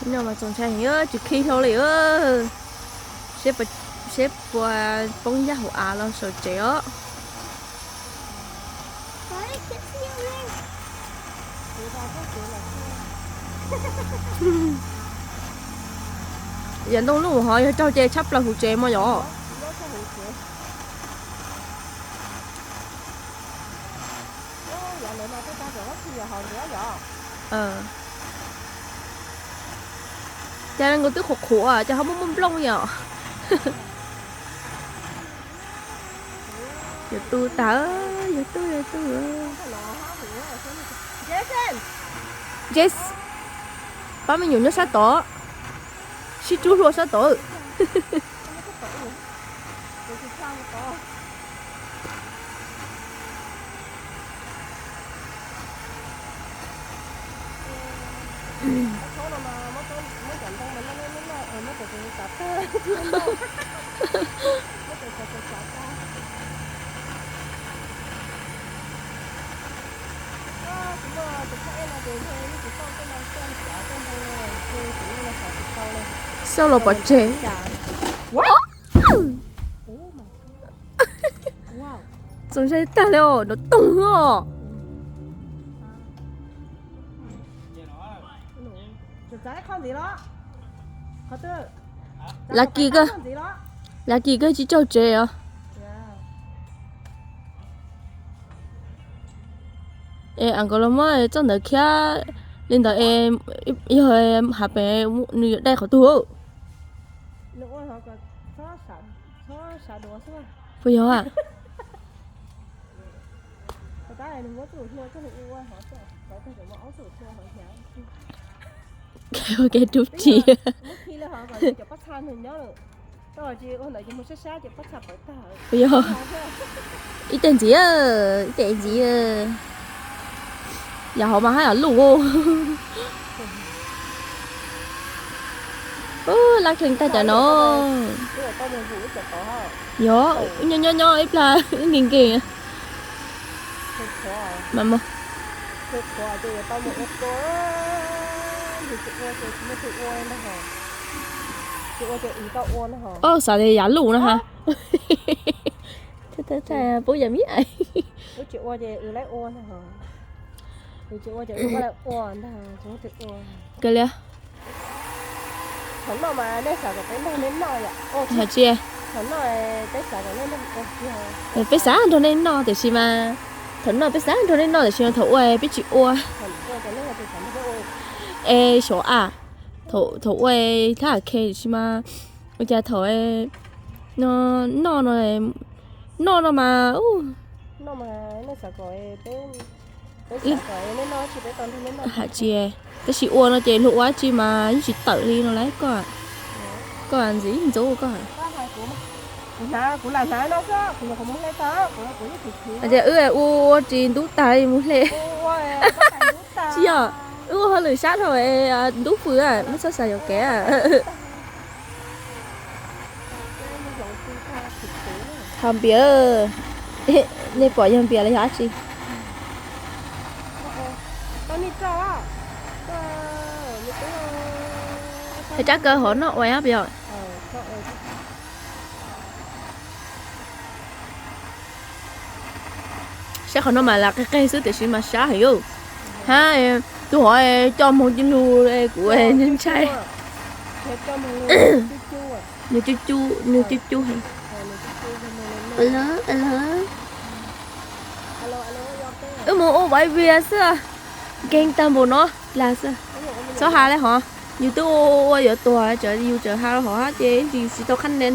No mas txaus ntshai heev, tsis khib hlo li. Seb puas poob yaj hauv av los saum tsev os. Yam ntoo luj hov yog raug ces tshaj plaws hauv tsev mog yom. Cas nkaus twb qhuav qhuav, cas ho muaj muaj nplooj yom. Yuav tu tas, yuav tu, yuav tu. Jess, pab me nyuam nyob sab tod, sib rub hlua sab tod. Xauj los pov tseg. Txaus ntshai tag li os, nrov toog os. Lav kis kawg, lav kis kawg tsis tsaug tsev os. Es a nkaus los muab txoj ntawd khiab li ntawd es yog hav pem nws yuav dai qhov twg. Puas yog a? Kev rub ris. Puas yog? Ib teg ntxiv, ib teg ntxiv. Yam hov mas haj yam luj. Lab kheej tag cov no. Yog, nyob nyob nyob ib plag nkees nkees. Mas Oj, xav tias yav luj no ha. Pub yam mi ais. Kawg li. Hais tsis, peb xav nrog nej noj tiam sis mas, thaum noj peb xav nrog nej noj tiam sis mas thaum ua peb tsis ua. Es xyov a, thaum ua thab ham khe tiam sis mas ua cas thaum noj no, noj no mas, hais tsis, tab sis ua no ces luag ua dab tsi mas yeej tsis tawm li no lawm koj. Koj ntxiv ntxov koj. Hais tias wb ua ua ris ntub tag mus hle. Tsis yog, wb ua hauj lwm sab dhau, ntub fwm, muab txhob xav yuam kev. Hos Npias, nej pom yog Npias los yog dab tsi? Hais rab kaw hov noj ua puas yog? Saib qhov no mas lam qeg qeg xwb tiam sis mas sab heev. Hab, tus hov coj moog ci lug kuv ntshai. Nws cub cub, nws cub cub heev. Wb moog ua vias xwb, nkeeg tag npaum no lag xwb. Txhob has le hov, yus twb ua ua yuav tuag, yus tseem has hov hab ces yus tsis tau qhab ne.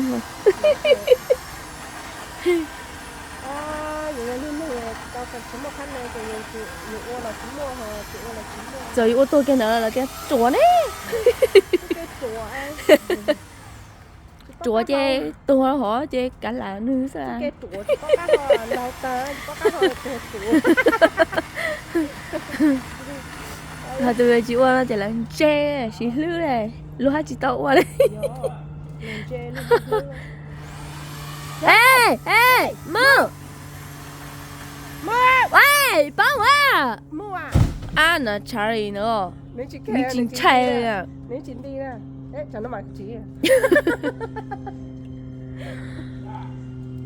Txawm yus ua tuag kiag ntawd los tias tsuav ne, tsuav ces tuag hov ces kav lam nws xwb. Hos tus tsis ua no ces lawv ntse, sib hlub li, luag hab tsis tau ua li. Mus, paub a, a na Charlie no. Nws tsis ntshai.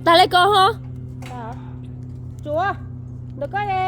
Tag le ko ho. Tsuav, nrog koj